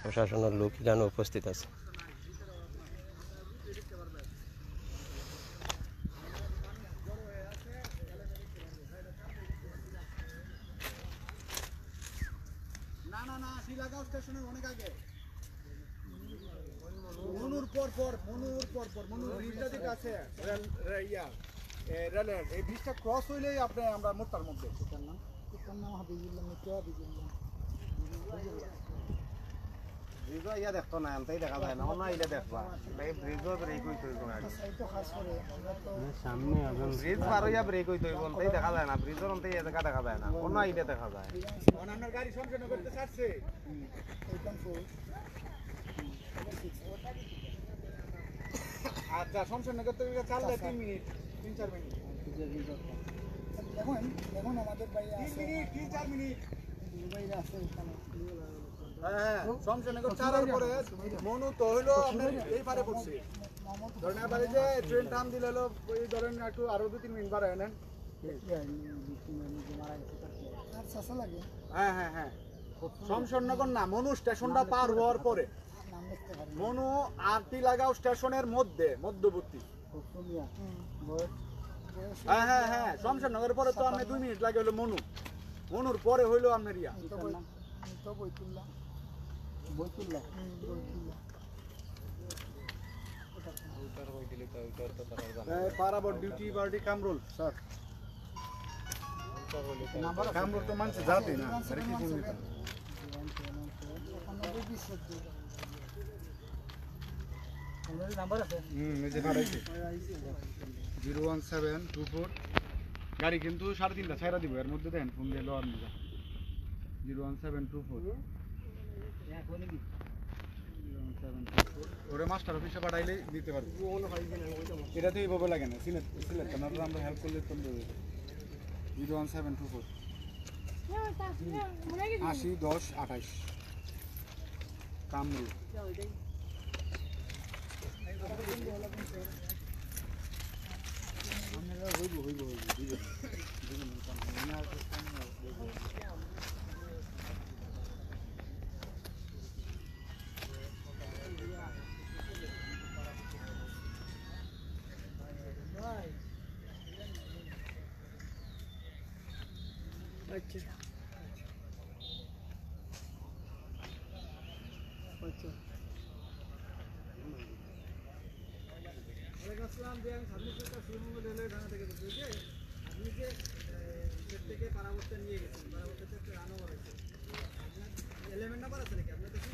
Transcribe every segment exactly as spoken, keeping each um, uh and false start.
প্রশাসনের লোক এখানে উপস্থিত আছে। না, না, না, শিলাগাঁও স্টেশনের অনেক আগে। মনুর পর পর, মনুর পর পর, মনুর ব্রিজটা যেটা আছে, রেল, রে-, ইয়া, এ, রেলের, এই ব্রিজটা ক্রস হইলেই আপনি, আমরা মোটটার মধ্যে। পিতার নাম, পিতার নাম হাবিবুল্লাহ, মিত্র হাবিবুল্লাহ। ব্রিজও ইয়া দেখতো না, এনতেই দেখা যায় না, অন্য আইলে দেখবা। এই ব্রিজও ব্রেক হইতে হইব না। আচ্ছা, এই তো খাস করে, আমরা তো সামনে এখন ব্রিজ পার হইয়া ব্রেক হইতে হইব, অন্তেই দেখা যায় না, ব্রিজের অন্তেই দেখা দেখা যায় না, অন্য আইলে দেখা যায়। এখন আপনার গাড়ি শমশেরনগর তো ছাড়ছে। হুম, এই কোন ফোর? আচ্ছা, শমশেরনগর থেকে চাললে তিন মিনিট, তিন চার মিনিট। এখন, এখন আমাদের ভাই তিন আছে। মিনিট, তিন চার মিনিট। দুবাই আছে ওখানে। হ্যাঁ, হ্যাঁ, শমশেরনগর ছাড়ার পরে মনু তো হইলো আপনার এই পারে পড়ছে। ধরেন, এবারে যে ট্রেন টান দিলে হলো, ওই ধরেন একটু আরো দুই তিন মিনিট বাড়ায় নেন। আর চাচা লাগে। হ্যাঁ, হ্যাঁ, হ্যাঁ। শমশেরনগর না, মনু স্টেশনটা পার হওয়ার পরে। নাম লিখতে পারেন। মনু আর টিলাগাঁও স্টেশনের মধ্যে, মধ্যবর্তী। হুম। বয়স? বয়স হ্যাঁ, হ্যাঁ, হ্যাঁ, শমশেরনগরের পরে তো আপনি দুই মিনিট লাগে হইলো মনু। মনুর পরে হইলো আপনার ইয়া। এই তো বই-, এই তো বইতুল্লাহ। বইতুল্লাহ? হুম, বইতুল্লাহ। এই পারাবর duty party Kamrul, sir. Number আছে? কামরুল তো মানুষের জাতি না, আরে কি ফোন দিতাম? নাম্বার আছে? হুম, এই যে পাঠাইছে। Zero one seven two four. গাড়ি কিন্তু সাড়ে তিনটা ছাইরা দিব, এর মধ্যে দেন ফোন দিয়ে লোয়ার নিবা। Zero one seven two four. ওরে মাস্টার অফিসে পাঠাইলে দিতে পারবো। এটা তো এইভাবে লাগে না, সিলেট, সিলেট, কারণ আমরা হেল্প করলে তো zero one seven two four. আশি দশ আঠাইশ। কামরু। হইব, হইব, হইব, হইব। আচ্ছা। আচ্ছা। ওয়ালাইকুম আসসালাম, যে আমি সার্ভিস মিনিস্টার শ্রীমঙ্গল রেলওয়ে থানা থেকে বলছি। ওই যে আপনি যে, এ, ইসের থেকে পারাবত্যা নিয়ে গেছেন, পারাবত্যাতে একটা রানও করাইছেন। আপনার এলিমেন্ট নাম্বার আছে নাকি আপনার কাছে?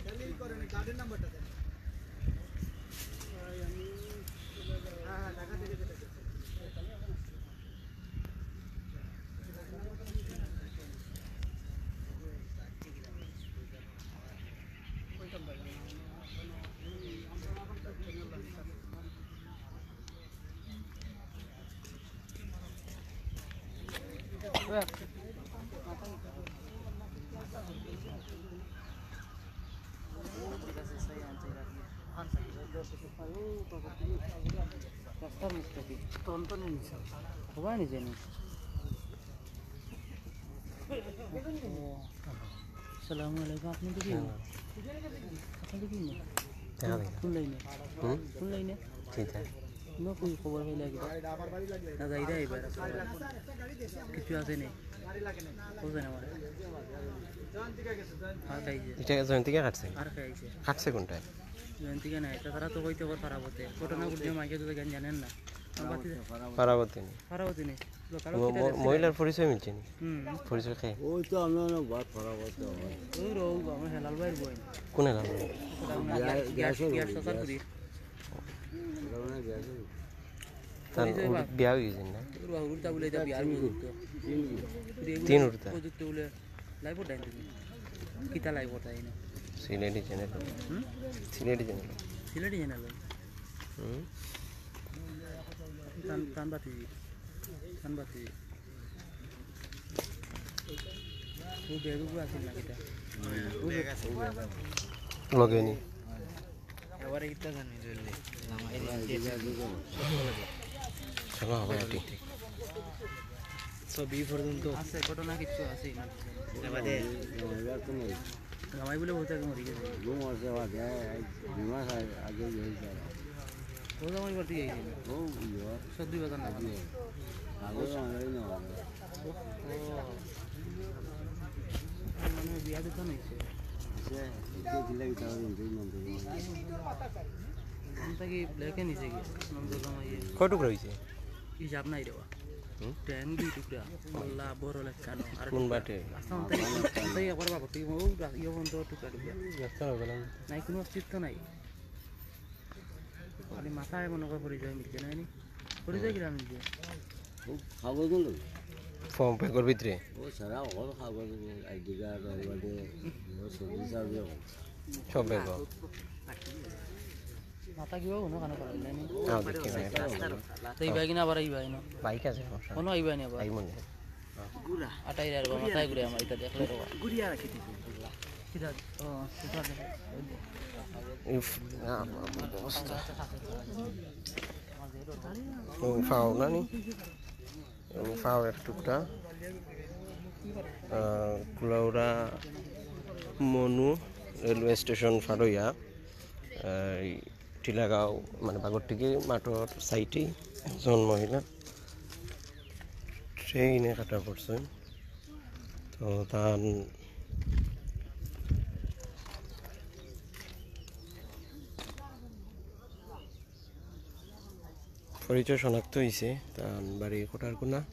তাহলে ই করেন, গার্ডের নাম্বারটা দেন। হ্যাঁ, হ্যাঁ, ঢাকা থেকে যেটা গেছে। রাস্তার মুখ থেকে। তখন তো নেই নিচে। হবা নিচে নেই। আসসালামু আলাইকুম, আপনি তো কি? হ্যাঁ। আপনি তো কি? দেখা দেখি। কোন লাইনে? হুম? কোন লাইনে? ঠিক আছে। না, কই খবর পাইলে আগে? না, যাই রে, এবার। কিছু আছে নি? বুঝে না মানে। আর খাইছে। এটা জয়ন্তিকা কাটছে? আর খাইছে। কাটছে কোনটায়? জয়ন্তিকা নাই, তারা তো কইতে পারে পারাবতে। ঘটনা ঘটলে মাইকে তো জ্ঞান জানেন না। আমার বাতি পারাবতে নেই। পারাবতে নেই। লোকাল ম-, কিতা ম-, দেখছিলেন? মহিলার পরিচয় মিলছে নি? হুম। পরিচয় কে? ওই তো আমরা না বাদ পারাবতে হয়। ওই রো, আমার হেলাল ভাইর বইন। কোন হেলাল ভাই? ওটা আমরা বিয়া-, গ্যাস, বিয়াসের গ্যাস বইন, প্রচার গ্যাস। করি। ওটা মানে গ্যাসের। তার পরিচয় উর-, বা- বিয়া হয়ে গেছে না? ওর বাহুর তা বলে এটা বিয়ার উপযুক্ত। তিন বিয়া। তিন উঠতা। উপযুক্ত বলে লাইভ ওঠায় তুমি। কিতা লাইভ ওঠায় না? সিলেটি চ্যানেল। হুম? সিলেটি চ্যানেল। সিলেটি চ্যানেল। হুম। তান, তান বাতি। তান বাতি। ও ব্যাগ উপরে আছে না কিতা? ও ব্যাগ আছে। লগে নি। এবারে কিতা জানি লইলে। চলো, আবার এটি। ছবি পর্যন্ত আছে, ঘটনা কিছু আছে না। এবারে জামাই বলে বলতে আগে মরে গেছে। ঘুম আছে বাদে, এই দুই মাস আগে, আগে ইয়ে হয়েছে। ও জামাই বাড়িতে গিয়ে গেছে। ও ইয়ে। সর্দি বাজার না। আগে জামাই না। ও, ও। মানে বিয়া দিতে নিছে। সে, সে দিলে কি তাহলে এই মন্দির। আমি তাকে ব্ল্যাকে নিচে গিয়ে, নন্দ জামাই। কয় টুকরা হয়েছে? হিসাব নাই রে বা। হুম? ট্যাং দুই টুকরা, মোল্লা, বড় লেখানো। আর কোন বাটে? আস্তে আস্তে আস্তে একবার বাবা, তুই ও রা-, ইয়ে বন্ধ টুকরা টুকরা। রাস্তা হবে না। নাই, কোনো অস্তিত্ব নাই। খালি মাথায় মনে করে পরিচয় মিলছে না, নি? পরিচয় কিরা মিলছে? ও কাগজ গুলো? ফর্ম ব্যাগর ভিতরে? ও সারা ওর কাগজ, আইডি কার্ড, ওর বাদে, ও সবজি চাবি, ও। সব ব্যাগ। মাথা কিবা কোনো কানে করা যায় না। হ্যাঁ, দেখি না, এটা। তো এই ভাই কিনা আবার এই ভাই না। বাইক আছে, সমস্যা কোনো নেই। এই ভাই না আবার। এই মনে হয়। আটাই আর মাথায় ঘুরে আমার এটা দেখলে রে। গুড়িয়া রাখি দিবি। কিরা? ও, কিরা দেখো। ইফ, না, অবস্থা। ও, ফাও না নি? এবং ফাওর এক টুকরা। আহ, কুলাউড়া মনু রেলওয়ে স্টেশন ফারইয়া, আহ, এই টিলাগাঁও, মানে, বাগরটিকি মাঠর সাইডে একজন মহিলা ট্রেনে কাটা পড়ছে। তো তার পরিচয় শনাক্ত হইছে, তার বাড়ি কোটারকুনা।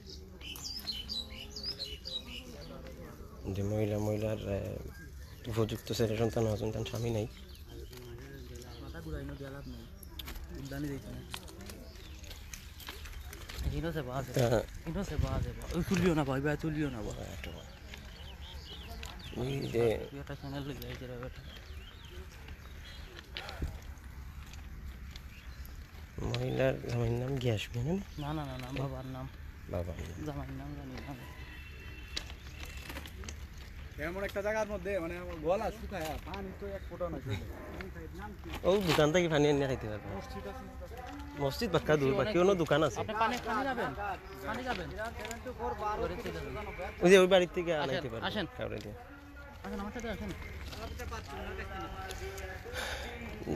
যে মহিলা, মহিলার, আহ, উপযুক্ত ছেলে সন্তান হচ্ছেন, তার স্বামী নাই। মাথা ঘুরাই না, দিয়া লাভ নাই। উদ্যানে যাইতে না। এখানেও সে বাস আছে। হ্যাঁ। এখানেও সে বাস আছে। ওই তুলিও না ভাই, ভাই, তুলিও না ভাই। হ্যাঁ, একটু ভাই। ওই যে তুই একটা চ্যানেল লই যাই, যেটা বেটা। মহিলার জামাইর নাম গিয়াস মিয়া না? না, না, না, না, বাবার নাম। বাবার নাম। জামাইর নাম জানি না। এমন একটা জায়গার মধ্যে, মানে, আমার গলা শুকায়, পানি তো এক ফোঁটা না শরীরে। ও দোকান থেকে পানি আনিয়া খাইতে পারবো। মসজিদ আছে। মসজিদ বাক্কা দূর, বাকি অন্য দোকান আছে। আপনি পানি, পানি খাবেন? পানি খাবেন? ওই যে ওই বাড়ির থেকে আনাইতে পারবো। আসেন। কাউরে দিয়ে।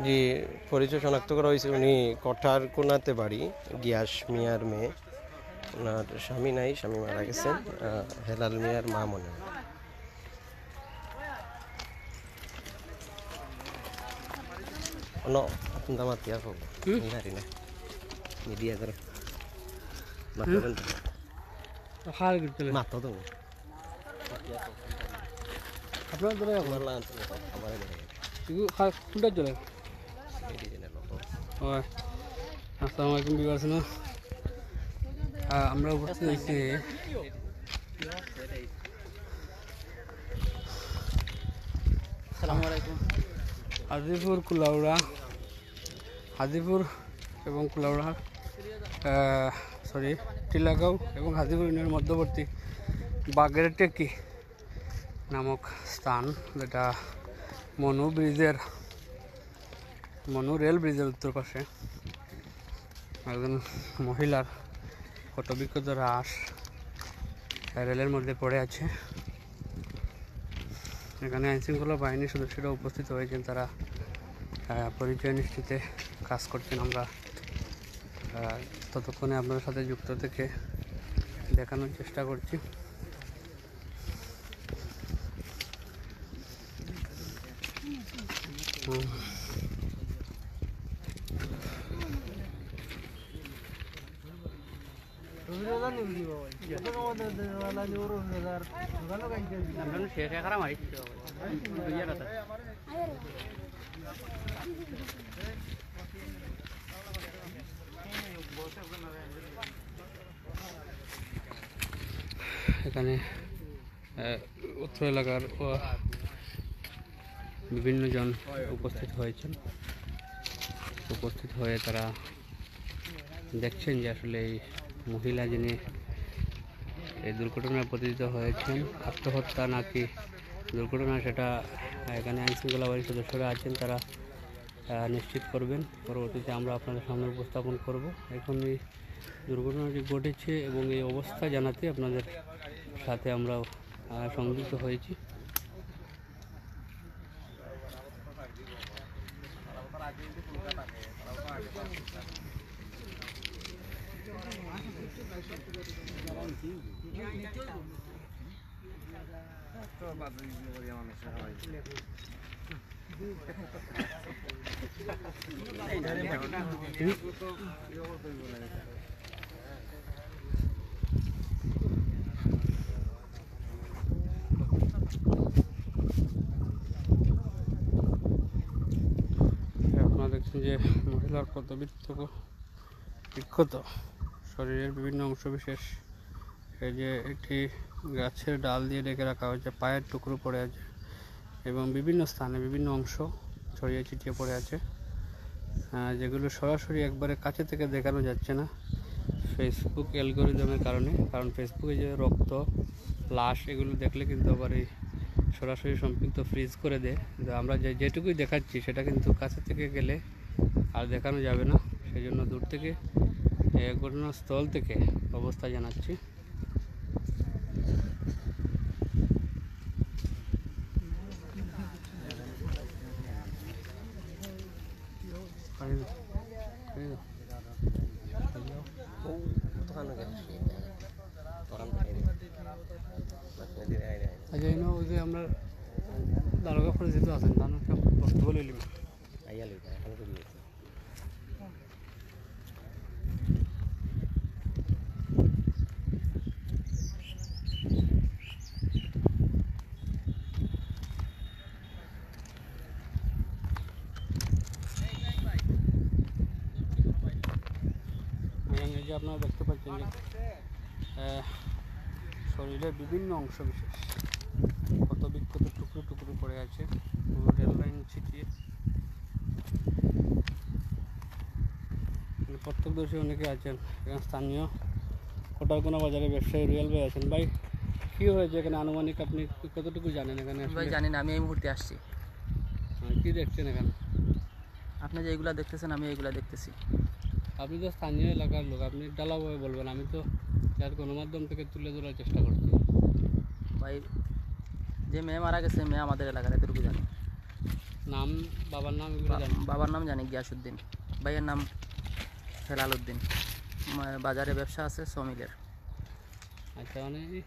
জি, পরিচয় শনাক্ত করা হয়েছে, উনি কঠারকুনাতে বাড়ি, গিয়াস মিয়ার মেয়ে। ওনার স্বামী নাই, স্বামী মারা গেছেন। আহ, হেলাল মিয়ার মা মনে হয়। অন্য আপনার দাম আর কি আর হবো? হুম? আমি জানি না। মিডিয়া করে। মাত্র হুম? বলতে। তো খাল করতে হবে। মাত্র তো। আপনার ধরে রাখুন। আমার লাগান তো আমার ধরে। এগুলো খা-, কোনটা চলে? এই যে না, ও। আসসালামু আলাইকুম, viewers, না? আহ, আমরা উপস্থিত হয়েছি আসসালামু আলাইকুম। হাজিপুর কুলাউড়া, হাজিপুর এবং কুলাউড়া, আহ, sorry, টিলাগাঁও এবং হাজিপুর ইউনিয়নের মধ্যবর্তী বাগেরটেকি নামক স্থান, যেটা মনু ব্রিজের, মনু রেল ব্রিজের উত্তর পাশে। একজন মহিলার ক্ষতবিক্ষত লাশ রেলের মধ্যে পড়ে আছে। এখানে আইনশৃঙ্খলা বাহিনীর সদস্যরা উপস্থিত হয়েছেন, তারা, আহ, পরিচয় নিশ্চিতে কাজ করছেন। আমরা, আহ, ততক্ষণে আপনাদের সাথে যুক্ত থেকে দেখানোর চেষ্টা করছি। হুম। এখানে, আহ, অত্র এলাকার, আহ, বিভিন্ন জন উপস্থিত হয়েছেন। উপস্থিত হয়ে তারা দেখছেন যে আসলে এই মহিলা যিনি এই দুর্ঘটনায় পতিত হয়েছেন, আত্মহত্যা নাকি দুর্ঘটনা, সেটা এখানে আইনশৃঙ্খলা বাহিনীর সদস্যরা আছেন, তারা, আহ, নিশ্চিত করবেন। পরবর্তীতে আমরা আপনাদের সামনে উপস্থাপন করব। এখন এই দুর্ঘটনাটি ঘটেছে এবং এই অবস্থা জানাতে আপনাদের সাথে আমরা, আহ, সংযুক্ত হয়েছি। আপনারা দেখছেন যে মহিলার পদবীর তো বিক্ষত শরীরের বিভিন্ন অংশ বিশেষ, এই যে একটি গাছের ডাল দিয়ে ঢেকে রাখা হয়েছে, পায়ের টুকরো পড়ে আছে এবং বিভিন্ন স্থানে বিভিন্ন অংশ ছড়িয়ে ছিটিয়ে পড়ে আছে, আহ, যেগুলো সরাসরি একবারে কাছে থেকে দেখানো যাচ্ছে না ফেসবুক অ্যালগোরিদমের কারণে। কারণ ফেসবুকে যে রক্ত, লাশ, এগুলো দেখলে কিন্তু আবার এই সরাসরি সম্পৃক্ত ফ্রিজ করে দেয়। তো আমরা যে যেটুকুই দেখাচ্ছি, সেটা কিন্তু কাছে থেকে গেলে আর দেখানো যাবে না। সেই জন্য দূর থেকে, এ, ঘটনাস্থল থেকে অবস্থা জানাচ্ছি। আচ্ছা, এনে ওই যে আমরা দারোগা পরিচিত আছেন, তার একটা বক্তব্য লইলাম। এবং এই যে আপনারা দেখতে পাচ্ছেন যে, আহ, শরীরের বিভিন্ন অংশ বিশেষ ক্ষত বিক্ষত টুকরো টুকরো পড়ে আছে, পুরো রেল লাইন ছিটিয়ে। মানে প্রত্যক্ষদর্শী অনেকে আছেন, এখানে স্থানীয় কোটারকোনা বাজারে ব্যবসায়ী রুয়েল ভাই আছেন। ভাই, কি হয়েছে এখানে, আনুমানিক আপনি কতটুকু জানেন এখানে ভাই? আসলে জানি না, আমি এই মুহূর্তে আসছি। হ্যাঁ, কি দেখছেন এখানে? আপনি যে এইগুলা দেখতেছেন, আমি এইগুলা দেখতেছি। আপনি তো স্থানীয় এলাকার লোক, আপনি ঢালাওভাবে বলবেন, আমি তো যার গণমাধ্যম থেকে তুলে ধরার চেষ্টা করছি। ভাই, যে মেয়ে মারা গেছে, মেয়ে আমাদের এলাকার, এতটুকু জানি। নাম, বাবার নাম এগুলো বা-, জানেন? বাবার নাম জানি গিয়াসুদ্দিন, ভাইয়ের নাম হেলাল উদ্দিন। মা-, বাজারে ব্যবসা আছে সমিলের। আচ্ছা, মানে এই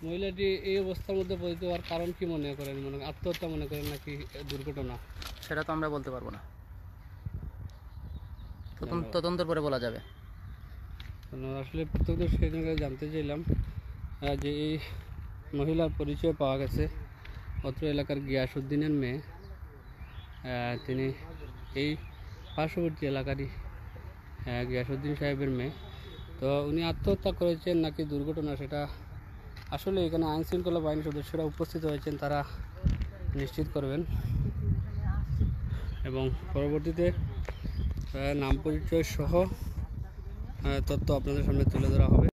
মহিলাটি এই অবস্থার মধ্যে পতিত হওয়ার কারণ কি মনে করেন? মানে আত্মহত্যা মনে করেন নাকি দুর্ঘটনা? সেটা তো আমরা বলতে পারবো না, তদন্ত-, ধন্যবাদ। তদন্তের পরে বলা যাবে। ধন্যবাদ। আসলে প্রত্যক্ষদর্শী জানতে চাইলাম, আহ, যে এই মহিলার পরিচয় পাওয়া গেছে অত্র এলাকার গিয়াসুদ্দিনের মেয়ে। আহ, তিনি এই পার্শ্ববর্তী এলাকারই, আহ, গিয়াসুদ্দিন সাহেবের মেয়ে। তো উনি আত্মহত্যা করেছেন নাকি দুর্ঘটনা, সেটা আসলে এখানে আইন শৃঙ্খলা বাহিনীর সদস্যরা উপস্থিত হয়েছেন, তারা নিশ্চিত করবেন এবং পরবর্তীতে, আহ, নাম পরিচয় সহ, আহ, তথ্য আপনাদের সামনে তুলে ধরা হবে।